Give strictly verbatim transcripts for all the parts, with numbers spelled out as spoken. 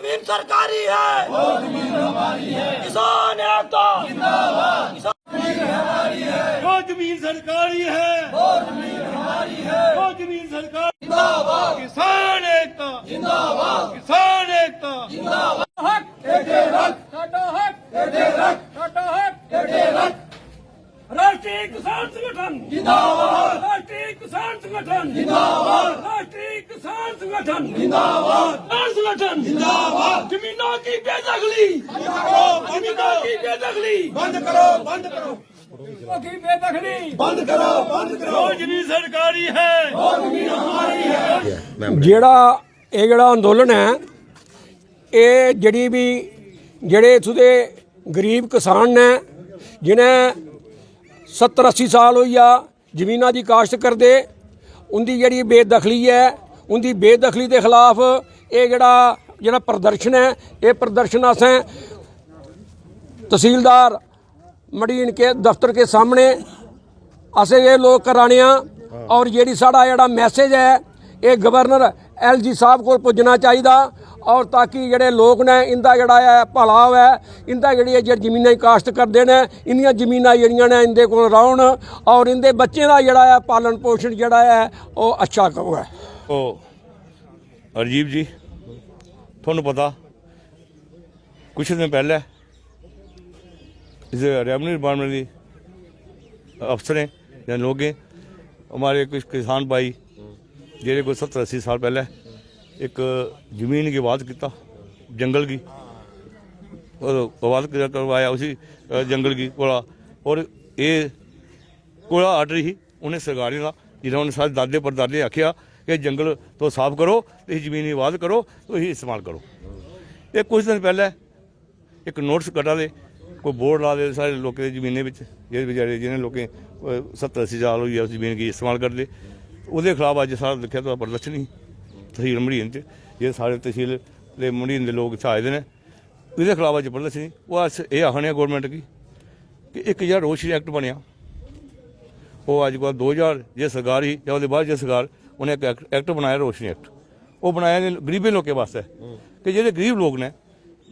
जमीन सरकारी है, वो जमीन हमारी है। किसान एकता जिंदाबाद। जो जमीन सरकारी है, वो जमीन हमारी है। जो जमीन सरकार जिंदाबाद। किसान एकता जिंदाबाद। किसान एकता जिंदाबाद। हक तेरे रख, साडा हक तेरे रख, साडा हक तेरे रख। राष्ट्रीय किसान संगठन जिंदाबाद। राष्ट्रीय किसान संगठन जिंदाबाद। राष्ट्रीय किसान संगठन जिंदाबाद। किसान संगठन जिंदाबाद। जमीनों की बेदखली बंद करो, बंद करो। जमीनों की बेदखली बंद करो, बंद करो। जमीनों की बेदखली बंद करो, बंद करो। जो जमीन सरकारी है, वो जमीन हमारी है। ਜਿਹੜਾ ਇਹ ਜਿਹੜਾ ਅੰਦੋਲਨ ਹੈ, ਇਹ ਜਿਹੜੀ ਵੀ ਜਿਹੜੇ ਇੱਥੋਂ ਦੇ ਗਰੀਬ ਕਿਸਾਨ ਨੇ, ਜਿਨ੍ਹਾਂ ਸੱਤਰ ਅੱਸੀ ਸਾਲ ਹੋਈ ਆ ਜ਼ਮੀਨਾਂ ਦੀ ਕਾਸ਼ਤ ਕਰਦੇ, ਉਹਦੀ ਜਿਹੜੀ ਬੇਦਖਲੀ ਹੈ, ਉਹਦੀ ਬੇਦਖਲੀ ਦੇ ਖਿਲਾਫ ਇਹ ਜਿਹੜਾ ਜਿਹੜਾ ਪ੍ਰਦਰਸ਼ਨ ਹੈ, ਇਹ ਪ੍ਰਦਰਸ਼ਨ ਅसें तहसीलदार मडीन के दफ्तर के सामने असें एह् लोक कराने आं। और जेह्ड़ी साढ़ा जेह्ड़ा मैसेज ऐ, एह् गवर्नर एल जी साहब कोल पुज्जना चाहिदा। और ताकि जेह्ड़े लोक न, इंदा जेह्ड़ा ऐ भला होऐ, इंदा जेह्ड़ी ऐ, जेह्ड़ी जमीनां दी काश्त करदे न, इंदियां जमीनां जेह्ड़ियां न, इंदे कोल रौह्न और इंदे बच्चें दा जेह्ड़ा ऐ, पालन पोषण जेह्ड़ा ऐ, ओह् अच्छा होऐ। ओ राजीव जी, थुहानू पता, कुछ दिन पैह्लें इस रेवेन्यू डिपार्टमेंट दी अफसरें या लोकें हमारे कुछ किसान भाई, जेह्ड़े कोई सत्तर अस्सी साल पैह्लें इक जमीन गी आबाद कीता, जंगल गी, और आबाद कर-, करवाया उसी, अ, जंगल गी कोला, और एह् कोला आर्डर ही उ'नें सरकारें दा, जिन्हें उ'नें साढ़े दादे परदादे आखेआ कि जंगल तुस साफ करो ते इस जमीन गी आबाद करो, तुस इसी इस्तेमाल करो। एह् कुछ दिन पैह्लें इक नोटिस कड्ढा दे, कोई बोर्ड ला दे साढ़े लोकें दी जमीनें बिच, जेह्ड़े बेचारे, जि'नें लोकें, अ, सत्तर अस्सी साल होई गे उस जमीन गी इस्तेमाल करदे, ओह्दे खलाफ अज्ज साढ़ा दिक्खेआ तुसें प्रदर्शन ही तसील मड़ीन च, जे साढ़े तसील दे मड़ीन दे लोक इत्थै आए दे न, एह्दे खलाफ अज्ज प्रदर्शन ही। ओह् अस एह् आखने आं गौरमैंट गी कि इक जेह्ड़ा रोशनी ऐक्ट बनेआ, ओह् अज्ज कोला दो ज्हार जे सरकार ही जां ओह्दे बाद जे सरकार, उ'नें इक ऐक्ट, ऐक्ट बनाया रोशनी ऐक्ट। ओह् बनाया इ'नें गरीबें लोकें बास्तै कि जेह्ड़े गरीब लोक न,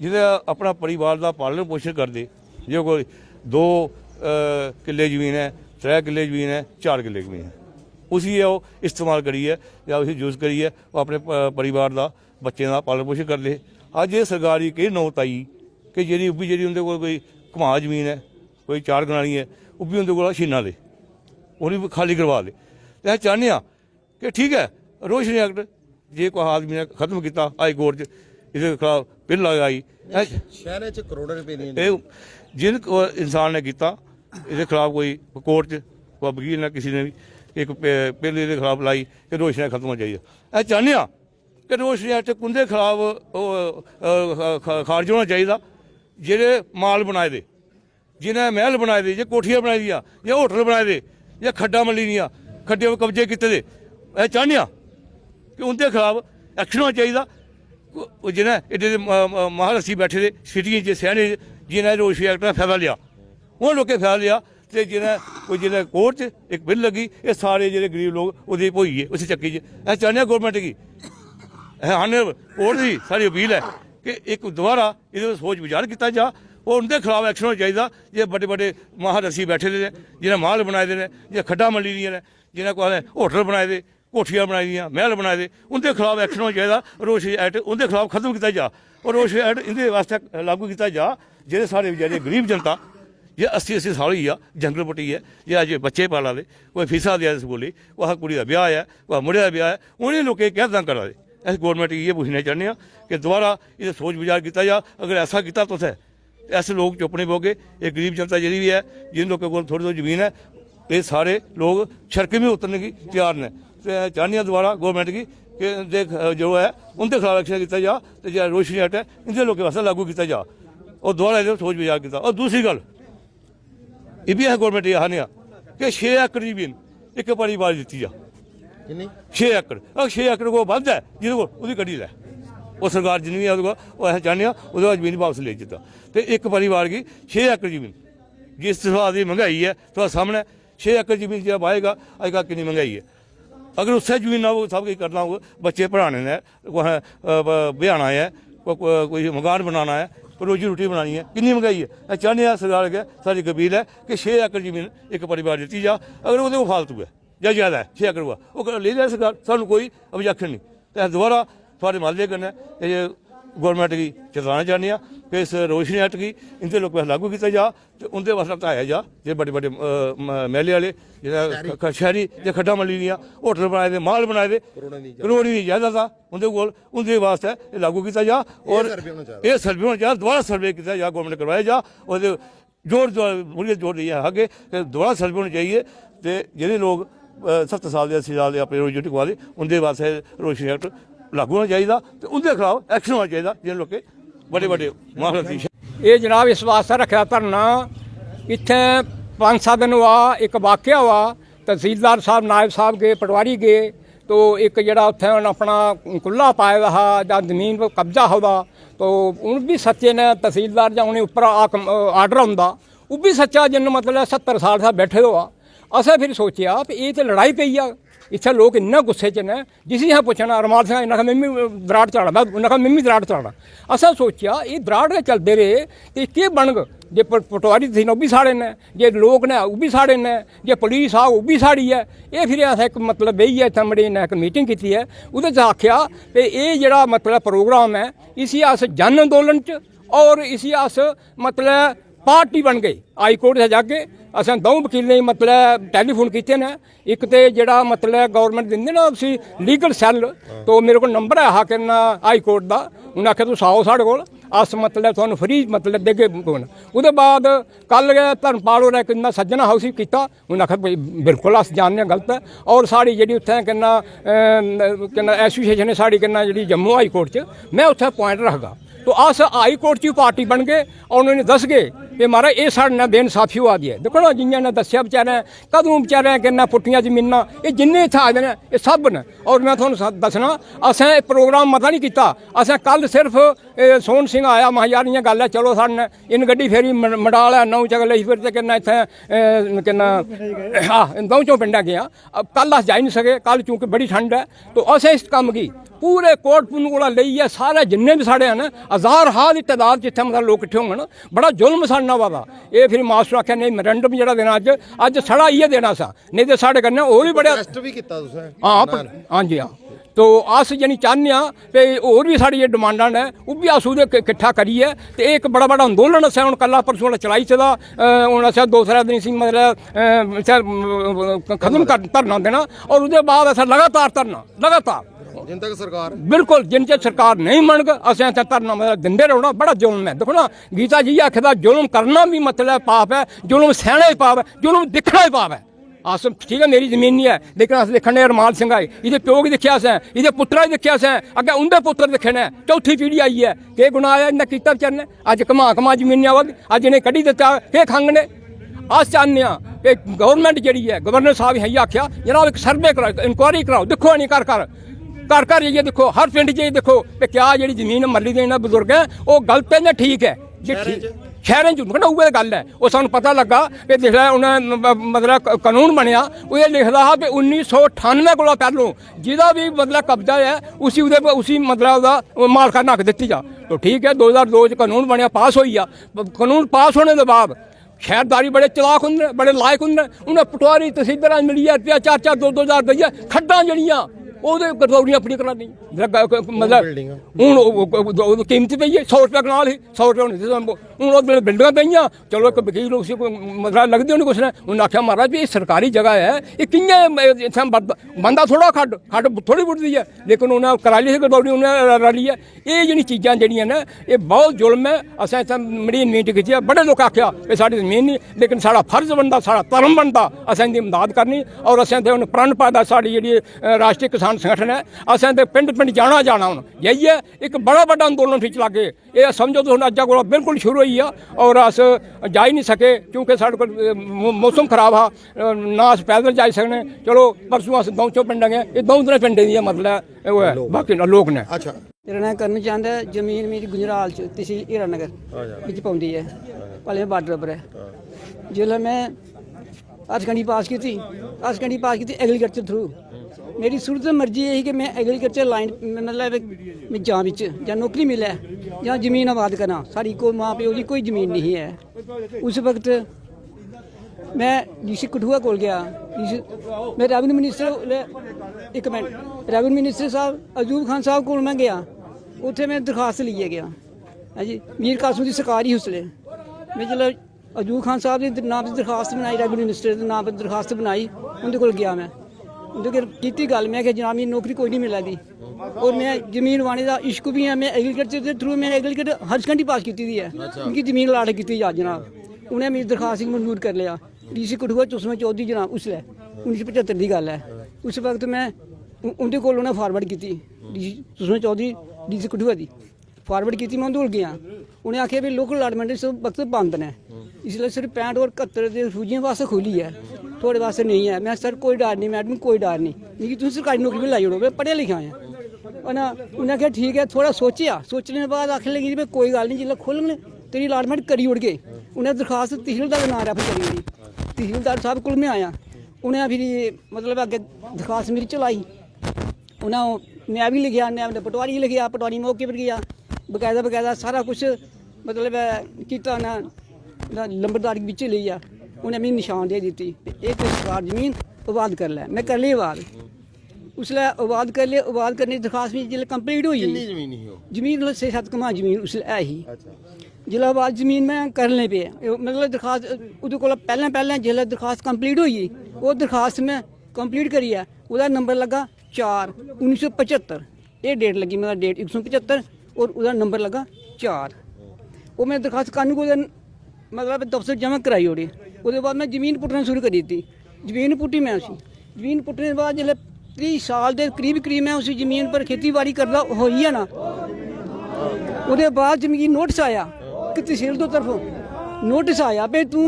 जेह्ड़ा अपना परिवार दा पालन पोशन करदे, जे कोई दो, अ, किल्ले जमीन ऐ, त्रै किल्ले जमीन ऐ, चार किल्ले जमीन ऐ, उसी ओह् इस्तेमाल करियै जां उसी यूज करियै ओह् अपने प-, परिवार दा, बच्चें दा पालन पोशन करदे हे। अज्ज एह् सरकार गी केह् नौबत आई कि जेह्ड़ी, ओह् बी जेह्ड़ी उं'दे कोल कोई घमां जमीन ऐ, कोई चार कनाली ऐ, ओह् बी उं'दे कोला छीना दे, उ'नें बी खाल्ली करवा दे। ते अस चाह्न्ने आं कि ठीक ऐ, रोशनी ऐक्ट जे कुसै आदमी ने खत्म कीता हाई कोर्ट च, एह्दे खलाफ पिल आई। शैह्रै च करोड़ें रपेऽ दियां एह् जिन को-, इंसान ने कीता, एह्दे खलाफ कोई कोर्ट च कुसै वकील ने, किसी ने बी इक पे-, पिल एह्दे खलाफ लाई कि रोशनी ऐक्ट खत्म होना चाहिदा। अस चाह्न्ने आं कि रोशनी ऐक्ट उं'दे खलाफ, ओह्, अ, ख-, ख-, खारज होना चाहिदा जेह्ड़े माल बनाए दे, जि'नें मैह्ल बनाए दे, जे कोठियां बनाई दियां, जे होटल बनाए दे, जे खड्डां मल्ली दियां, खड्डें पर कब्जे कीते दे। अस चाह्न्ने आं कि उं'दे खलाफ ऐक्शन होना चाहिदा। ओह् जि'नें एड्डे एड्डे म-, म-, महारथी बैठे दे सिटियें च, सैह्ने च, जि'नें रोशनी ऐक्ट दा फैदा लेआ, उ'नें लोकें फैदा लेआ। ते जि'नें कोई, जि'नें कोर्ट च इक बिल लग्गी, एह् सारे जेह्ड़े गरीब लोक ओह्दे भोई गे उस चक्की च। अस चाह्न्ने आं गौरमैंट गी, अस आने कोर्ट दी साढ़ी अपील ऐ कि इक दोबारा एह्दे पर सोच विचार कीता जा और उं'दे खलाफ ऐक्शन होना चाहिदा। जे बड्डे बड्डे महारथी बैठे दे न, जि'नें माल बनाए दे न, जि'नें खड्डां मल्ली दियां न, जि'नें कुसै ने होटल बनाए दे, कोठियां बनाई दियां, मैह्ल बनाए दे, उं'दे खलाफ ऐक्शन होना चाहिदा। रोशनी ऐक्ट उं'दे खलाफ खत्म कीता जा और रोशनी ऐक्ट इं'दे बास्तै लागू कीता जा, जेह्ड़े साढ़े बेचारे गरीब जनता, जे अस्सी अस्सी साल होई गेआ जंगल पुट्टियै, जे अज्ज बच्चे पाला दे, कोई फीसां देआ दे स्कूलै, कुसै कुड़ी दा ब्याह् ऐ, कुसै मुड़े दा ब्याह् ऐ, उ'नें लोकें गी केह् तंग करा दे? अस गौरमैंट गी इ'यै पुच्छना चाह्न्ने आं कि दोबारा एह् सोच विचार कीता जा। अगर ऐसा कीता तुसें, ऐसे लोक चुप्प नेईं बौह्गे। एह् गरीब जनता जेह्ड़ी बी ऐ, जिन लोकें कोल थोह्ड़ी थोह्ड़ी जमीन ऐ, एह् सारे लोक सड़कें बी उतरने गी त्यार न। ते चाह्न्ने आं दोबारा गौरमैंट गी कि इं'दे ख-, जो ऐ, उं'दे खलाफ ऐक्शन कीता जा ते जेह्ड़ा रोशनी ऐक्ट ऐ, इं'दे लोकें बास्तै लागू कीता जा। और दोबारा एह्दे पर सोच विचार कीता। और दूसरी गल्ल, एह् बी अस गौरमैंट गी आखने आं कि छे एकड़ जमीन इक परिवार गी दित्ती जा। किन्नी? छे एकड़। अगर छे एकड़ कोला बद्ध ऐ, जेह्दे कोल, ओह्दी कड्ढी लै। ओह् सरकार जिन्नी बी ऐ ओह्दे कोल, ओह् अस चाह्न्ने आं ओह्दे कोला जमीन बापस लेई जंदा। ते इक परिवार गी छे एकड़ जमीन, जिस स्हाब दी मंग्हाई ऐ, थुआढ़े सामनै, छे एकड़ जमीन जेह्ड़ा बाहेगा, अजकल किन्नी मंग्हाई ऐ। अगर उस्सै जमीना पर सब किश करना होग, बच्चे पढ़ाने न, कुसै, अ, ब-, ब्याह्ना ऐ, को-, को-, कोई मकान बनाना ऐ, कोई रोजी रोटी बनानी ऐ, किन्नी मैंह्गाई ऐ। अस चाह्न्ने आं सरकार अग्गें, साढ़ी अपील ऐ कि छे एकड़ जमीन इक परिवार दित्ती जा, अगर ओह्दे कोल फालतू ऐ जां जैदा ऐ, छे एकड़ होऐ, ओह् लेई लै सरकार, सानूं कोई objection नेईं। ते अस दोबारा थुआढ़े माध्यम कन्नै एह् गौरमैंट गी चेताना चाह्न्ने आं कि इस रोशनी ऐक्ट गी इं'दे लोकें पर लागू कीता जा ते उं'दे पासै हटाया जा। जे बड्डे बड्डे, अ, म-, मैह्ले आह्ले, जेह्ड़ा शैह्री। ख-, ख-, शैह्री, जे खड्डां मल्ली दियां, होटल बनाए दे, माल बनाए दे, करोड़ें दी करोड़ें दी जायदाद आ उं'दे कोल, उं'दे बास्तै एह् लागू कीता जा। एह् और सर्वे होना चाहिदा। एह् सर्वे होना चाहिदा, दोबारा सर्वे कीता जा, गौरमैंट करवाया जा। और जोर, जोर, मुड़ियै जोर देइयै आखगे कि दोबारा सर्वे होना चाहिए। ते जेह्ड़े लोक, अ, सत्तर साल दे, अस्सी साल दे अपने रोजी रोटी कमा दे, उं'दे बास्तै रोशनी ऐक्ट लागू होना चाहिदा ते उं'दे खलाफ ऐक्शन होना चाहिदा, जि'नें लोकें बड़े बड़े मामले दी। एह् जनाब इस वास्तै रक्खे दा धरना, इत्थें पंज सत्त दिन होआ, इक वाक्य होआ, तहसीलदार साहब, नायब साहब गे, पटवारी गे, तो इक जेह्ड़ा उत्थें उ'नें अपना कुल्ला पाए दा हा जां जमीन पर कब्जा हा ओह्दा, तो हून बी सच्चे न तहसीलदार जां उ'नें उप्पर हाकम, आर्डर होंदा, ओह् बी सच्चा जिन्न मतलब सत्तर साल दा बैठे दा होआ। असें फिर सोचेआ कि एह् ते लड़ाई पेई जा, इत्थें लोक इन्ना गुस्से च न, जिसी असें पुच्छना, रमाल सिंह, इन्ना आखा, "मिम्मी दराड़ चलाना, में," उन्नै आखा, "मिम्मी दराड़ चलाना।" असें सोचेआ, एह् दराड़ गै चलदे रेह् ते केह् बनग? जे प-, पटवारी तसील ओह् बी साढ़े न, जे लोक न ओह् बी साढ़े न, जे पुलिस आग ओह् बी साढ़ी ऐ। एह् फिर असें इक मतलब बेहियै इत्थें मड़े ने इक मीटिंग कीती ऐ, ओह्दे च आखेआ कि एह् जेह्ड़ा मतलब प्रोग्राम ऐ, इसी अस जन अंदोलन च और इसी अस मतलब पार्टी बन गए। हाई कोर्ट च जागे, असें द'ऊं वकीलें गी मतलब टैलीफोन कीते न, इक ते जेह्ड़ा मतलब गौरमैंट दिंदे ना उसी लीगल सैल, तो मेरे कोल नंबर ऐ हा किन्ना हाई कोर्ट दा, उ'नें आखेआ, "तुस आओ साढ़े कोल, अस मतलब थुहानूं फ्री मतलब देगे।" ओह्दे बाद कल गै धर्मपाल होरें इक इन्ना सज्जन हा उसी कीता, उ'नें आखेआ, "भाई, बिल्कुल अस जानने आं गलत ऐ।" और साढ़ी जेह्ड़ी उत्थें किन्ना, अ, किन्ना एसोसिएशन ऐ साढ़ी किन्ना जेह्ड़ी जम्मू हाई कोर्ट च, में उत्थें प्वाइंट रखगा। तो अस हाई कोर्ट च बी पार्टी बनगे और उ'नेंगी दसगे कि महाराज एह् साढ़े नै बेइंसाफी होआ दी ऐ। दिक्खो ना, जि'यां इ'नें दस्सेआ बेचारें, कदूं बेचारें किन्ना पुट्टियां जमीनां, एह् जिन्ने इत्थें आए दे न, एह् सब न। और में थुहानूं स-, दस्सना, असें एह् प्रोग्राम मता निं कीता, असें कल सिर्फ एह् सोहन सिंह आया, महां, "यार, इ'यां गल्ल ऐ, चलो साढ़े नै।" इन्न गड्डी फेरी म-, मडाल ऐ, नौ चक लेई फिर ते किन्ना इत्थें, ए, किन्ना, हां, द'ऊं चौं पिंडें गे आं। अब कल अस जाई निं सके, कल चूंकि बड़ी ठंड ऐ, तो असें इस कम्म गी पूरे कोट पुन्न कोला लेइयै सारे जिन्ने बी साढ़े हैन, हजार हा दी तदाद च इत्थें मतलब लोक किट्ठे होङन, बड़ा जुल्म साढ़े नै होआ दा। एह् फिर मास्टर आखेआ, "नेईं, memorandum जेह्ड़ा देना अज्ज, अज्ज साढ़ा इ'यै देना सा।" नेईं ते साढ़े कन्नै होर बी बड़े। प्रोटेस्ट बी कीता तुसें? हां, पर, हां जी, हां। तो अस जानी चाह्न्ने आं कि होर बी साढ़ी एह् डिमांडां न, ओह् बी अस ओह्दे क-, किट्ठा करियै ते एह् इक बड़ा बड्डा अंदोलन असें हून कल्ला परसों आह्ला चलाई दित्ते दा, अ, हून असें दो त्रै दिन इसी मतलब, अ, इत्थै, अम, खत्म कर, धरना देना और ओह्दे बाद असें लगातार धरना, लगातार। जिन तक सरकार बिल्कुल, जिन चिर सरकार नेईं मनग, असें इत्थै धरना मतलब दिंदे रौह्ना, बड़ा जुल्म ऐ। दिक्खो ना, गीता जी आखे दा, जुल्म करना बी मतलब पाप ऐ, जुल्म सैह्ना बी पाप ऐ, जुल्म दिक्खना बी पाप ऐ। अस, ठीक ऐ, मेरी जमीन निं ऐ, लेकिन अस दिक्खा ने रमाल सिंह आई, एह्दे प्यो गी दिक्खेआ असें, एह्दे पुत्तरा गी दिक्खेआ असें, अग्गें उं'दे पुत्तर दिक्खे ने, चौथी पीढ़ी आई ऐ। केह् गुनाह् ऐ इ'न्नै कीता बचैरे ने? अज्ज घमा घमा जमीन आवा दी, अज्ज इ'नें कड्ढी दित्ता, केह् खंग ने? अस चाह्न्ने आं कि गौरमैंट जेह्ड़ी ऐ, गवर्नर साह्ब गी इ'यै आखेआ, "जनाब, इक सर्वे कराओ, इक इंक्वायरी कराओ, दिक्खो आनियै घर घर, घर घर जाइयै दिक्खो, हर पिंड जाइयै दिक्खो कि क्या जेह्ड़ी जमीन मल्ली दी इ'नें बजुर्गें, ओह् गलत ऐ जां ठीक ऐ?" जे शैह्रें ठीक, च? शैह्रें च, मतलब, उ'ऐ गल्ल ऐ। ओह् सानूं पता लग्गा कि जिसलै उ'नें म-, म-, मतलब, क-, कनून बनेआ, ओह् एह् लिखे दा हा कि उन्नी सौ ठानुऐ कोला पैह्लों जेह्दा बी, मतलब, कब्जा ऐ, उसी ओह्दे पर, उसी, मतलब, ओह्दा, ओह् मालकाना हक दित्ती जा। तो ठीक ऐ, दो ज्हार दो च कनून बनेआ, पास होई गेआ। ब-, कनून पास होने दे बाद शैह्रदारी बड़े चलाक होंदे न, बड़े लायक होंदे न, उ'नें पटवारी तसीलदार मिलियै रपेआ चार चार दो दो ज्हार देइयै खड्डां जेह्ड़ियां, ओह्दे गरदौरियां अपनी करा दियां। मतलब, ग-, ग-, मतलब, बिल्डिंगां। हून ओह्, ओह्, ओह्, ओह् कीमत पेई गेई, सौ रपेआ कनाल ही, सौ रपेआ होनी थी। हून ओह् बिल्डिंगां पेइयां, चलो, इक वकील उसी कोई मसला लगदे होने कुसै ने, उन्नै आखेआ, "महाराज, एह् सरकारी जगह ऐ, एह् कि'यां, एह् इत्थें बंद-, बंदा थोह्ड़ा खड्ड, खड्ड थोह्ड़ी पुट्टदी ऐ।" लेकिन उ'नें कराई लेई गरदौरी, उ'नें र-, रलियै। एह् जेह्ड़ी चीजां जेह्ड़ियां न, एह् बहुत जुल्म ऐ। असें इत्थें मड़ीन मीटिंग कीती ऐ, बड़े लोकें आखेआ, "एह् साढ़ी जमीन निं, लेकिन साढ़ा फर्ज बनदा, साढ़ा धर्म बनदा, असें इं'दी मदाद करनी।" और असें ते हून प्रण पाए दा, साढ़ी जेह्ड़ी, अ, राश्ट्री किसान संगठन ऐ, असें ते पिंड पिंड जाना, जाना हून। जाइयै इक बड़ा बड्डा अंदोलन फ्ही चलागे। एह् समझो तुस, अज्जै कोला बिल्कुल शुरू होई गेआ और अस जाई निं सके, क्योंकि साढ़े कोल, अ, मौ-, मौसम खराब हा, अ, ना अस पैदल जाई सकने। चलो, परसों अस द'ऊं चौं पिंडें गै, एह् द'ऊं त्रै पिंडें दी ऐ, मतलब, ओह् ऐ, लोक। बाकी ना लोक न। अच्छा। मेरा नांऽ करण चंद ऐ, जमीन मेरी गुजराल च, तसील हीरानगर बिच पौंदी ऐ, भलेआं बार्डर उप्पर ऐ। जिसलै में हायर सकैंडरी पास कीती, हायर सकैंडरी पास कीती एग्रीकल्चर थ्रू। मेरी शुरू तो मर्जी एह् ही कि में एग्रीकल्चर लाइन, मतलब, में जां बिच जां नौकरी मिलै जां जमीन आबाद करां। साढ़ी कोई मां प्यो दी कोई जमीन नहीं ऐ। उस वक्त में डीसी कठुआ कोल गया। डीसी, में रेवेन्यू मिनिस्टर, इक मिनट, रेवेन्यू मिनिस्टर साहब अजूब खान साहब कोल में गया। उत्थे में दरखास्त लेइयै गया। हां जी, मीर कासिम दी सरकार ही उसलै। में जिसलै अजूब खान साहब दे नांऽ पर दरखास्त बनाई, रेवेन्यू मिनिस्टर दे नांऽ पर दरखास्त बनाई, उं'दे कोल गेआ में। उं'दे कोल कीती गल्ल, में आखेआ, "जनाब, मिगी नौकरी कोई निं मिला दी और में जमीन वाने दा इश्क बी ऐ, में एग्रीकल्चर दे थ्रू में एग्रीकल्चर हायर सकैंडरी पास कीती दी ऐ, मिगी जमीन अलाट कीती जा जनाब।" उ'नें मेरी दरखास्त गी मंजूर करी लेआ। डीसी कठुआ चुसमा चौधरी जनाब उसलै, उन्नी सौ पचत्तर दी गल्ल ऐ, उस वक्त में उ-, उं'दे कोल उ'नें फारवर्ड कीती, डीसी चुसमा चौधरी, डीसी कठुआ दी। फारवर्ड कीती, में उं'दे कोल गेआ। उ'नें आखेआ, "भाई, लोकल अलाटमेंट इस वक्त बंद न, इसलै सिर्फ पैंह्ट और कत्तर दे रिफ्यूजियें वास्तै खु'ल्ली ऐ, थुआढ़े वास्तै नेईं ऐ।" में, "सर, कोई डर निं, मैडम, कोई डर निं, मिगी तुस सरकारी नौकरी पर लाई ओड़ो, में पढ़ेआ लिखेआ आं।" उ'नें, उ'नें आखेआ, "ठीक ऐ।" थोह्ड़ा सोचेआ, सोचने दे बाद आखन लगी, "भाई, कोई गल्ल निं, जिसलै खु'ल्लङन, तेरी अलाटमेंट करी ओड़गे।" उ'नें दरखास्त तहसीलदार दे नांऽ रैफर करी ओड़ी। तहसीलदार साह्ब कोल में आया, उ'नें फिरी, मतलब, अग्गें दरखास्त मेरी चलाई। उ'नें ओह्, में बी लिखेआ, में अपने पटवारी गी लिखेआ, पटवारी मौके पर गेआ, बकायदा, बकायदा सारा कुछ, मतलब, ऐ, कीता उ'नें, उ'नें लंबरदार गी बिच्च लेइयै उ'नें मिगी नशान देई दित्ती, "एह् तेरी सरकार जमीन, आबाद करी लै।" में करी लेई आबाद। उसलै आबाद करी लेई, आबाद करने दी दरखास्त बी जिसलै कंप्लीट होई किन्नी गेई, जमीन ही ओह्? जमीन, मतलब, छे सत्त कनाल जमीन उसलै है ही। अच्छा। जिसलै आबाद जमीन में करने पे, मतलब, दरखास्त, ओह्दे कोला पैह्लें, पैह्लें जिसलै दरखास्त कंप्लीट होई गेई, ओह् दरखास्त में कंप्लीट करियै ओह्दा नंबर लग्गा चार, उन्नी सौ पचत्तर। एह् डेट लग्गी, मतलब, डेट इक सौ पचत्तर और ओह्दा नंबर लग्गा चार। ओह् में दरखास्त कानून कोल, मतलब, दफ्तर जमा कराई ओड़ी। ओह्दे बाद में जमीन पुट्टना शुरू करी दित्ती। जमीन पुट्टी में उसी। जमीन पुट्टने दे बाद जिसलै त्रीह् साल दे करीब, करीब में उसी जमीन पर खेती बाड़ी करदा होई गेआ ना, ओह्दे बाद च मिगी नोटिस आया कि तसील दे तरफों नोटिस आया, "भाई, तूं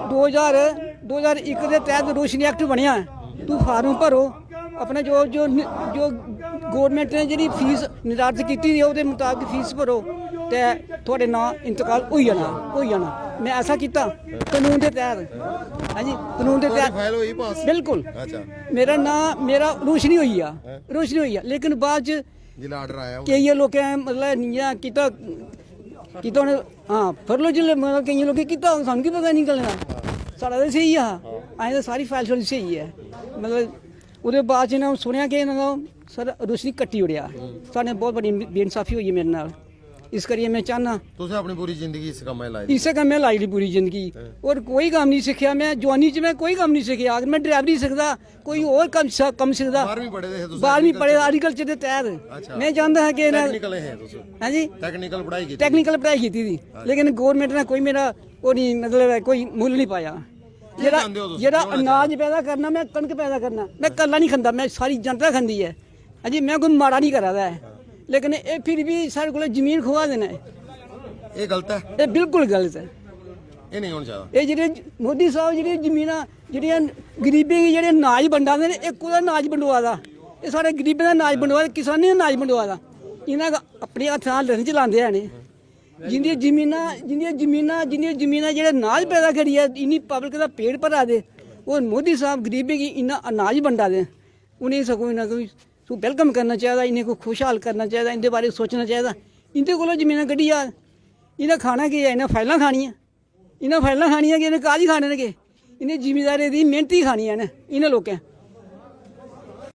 दो ज्हार, दो ज्हार इक दे तैह्त रोशनी एक्ट बनेआ ऐ, तूं फार्म भरो।" अपने जो, जो, जो गौरमेंट ने जेह्ड़ी फीस निर्धारत कीती दी ऐ, ओह्दे मताबक फीस भरो ते थुआढ़े नांऽ इंतकाल होई जाना, होई जाना। में ऐसा कीता कानून दे तैह्त, हां जी, कानून दे थुआढ़ी तैह्त। फाइल होई पास? बिल्कुल। अच्छा। मेरा नांऽ, मेरा रोशनी होई गेआ, हैं? रोशनी होई गेआ, लेकिन बाद च जिसलै आर्डर आया केइयें लोकें, मतलब, इ'यां कीता, कीता उ'नें, हां, फरलो जिसलै, मतलब, केइयें लोकें कीता, सानूं की पता निं गल्लें दा। साढ़ा ते स्हेई हा, असें ते सारी फाइल साढ़ी स्हेई ऐ। मतलब, ओह्दे बाद च इ'नें सुनेआ कि इ'नें दा, सर, रोशनी कट्टी ओड़ेआ। साढ़े बहुत बड़ी बेइंसाफी होई ऐ मेरे नाल। इस करियै में चाह्न्नां तुसें अपनी पूरी जिंदगी इस कम्मै लाई दी? इस्सै कम्मै लाई दी पूरी जिंदगी। हैं। होर कोई कम्म निं सिक्खेआ में, जोआनी च में कोई कम्म निं सिक्खेआ। अगर में ड्राइवरी सिखदा, कोई होर कम्म स-, कम्म सिखदा। बारहवीं पढ़े दे हे तुस? बारहवीं पढ़े दा, एग्रीकल्चर दे तैह्त। अच्छा। में जानदा हा कि इ'नें टेक्निकल हे तुस? हैं जी? टेक्निकल पढ़ाई कीती? टेक्निकल पढ़ाई कीती दी। अच्छा। लेकिन गौरमेंट ने कोई मेरा ओह् निं, मतलब, कोई मुल्ल निं पाया। केह् जेह्ड़ा, चांह्दे ओ तुस? जेह्ड़ा केह् होना अनाज चाहिदा? पैदा करना, में कनक पैदा करना, में कल्ला निं खंदा, में सारी जनता खंदी ऐ। हां जी, में कोई माड़ा निं करा दा ऐ, लेकिन एह् फिर बी साढ़े कोला जमीन खुहा दे न। एह् गलत ऐ? एह् बिल्कुल गलत ऐ। एह् नेईं होना चाहिदा। एह् जेह्ड़े मोदी साह्ब जेह्ड़ियां जमीनां, जेह्ड़ियां गरीबें गी जेह्ड़े अनाज बंडा दे न, एह् कोह्दा अनाज बंडोआ दा? एह् साढ़े गरीबें दा अनाज बंडोआ दा, किसानें दा अनाज बंडोआ दा। इ'नें अपने हत्थें दा हत्थ निं चलांदे हैन एह्। जिंदियां जमीनां, जिंदियां जमीनां, जिंदियां जमीनां जेह्ड़े अनाज पैदा करियै इन्नी पब्लिक दा पेट भरा दे, और मोदी साहब गरीबें गी इन्ना अनाज बंडा दे, उ'नेंगी सगुआं इन्ना कोई सू वैलकम करना चाहिदा, इ'नें कोई खुशहाल करना चाहिदा, इं'दे बारे च सोचना चाहिदा। इं'दे कोला जमीनां कड्ढी जा, इ'नें खाना केह् ऐ? इ'नें फाइलां खानियां, इ'नें फाइलां खानियां कि इ'नें कागज खाने न केह्? इ'नें जिमींदारें दी मेह्नत ही खानी ऐ इ'नें, इ'नें लोकें।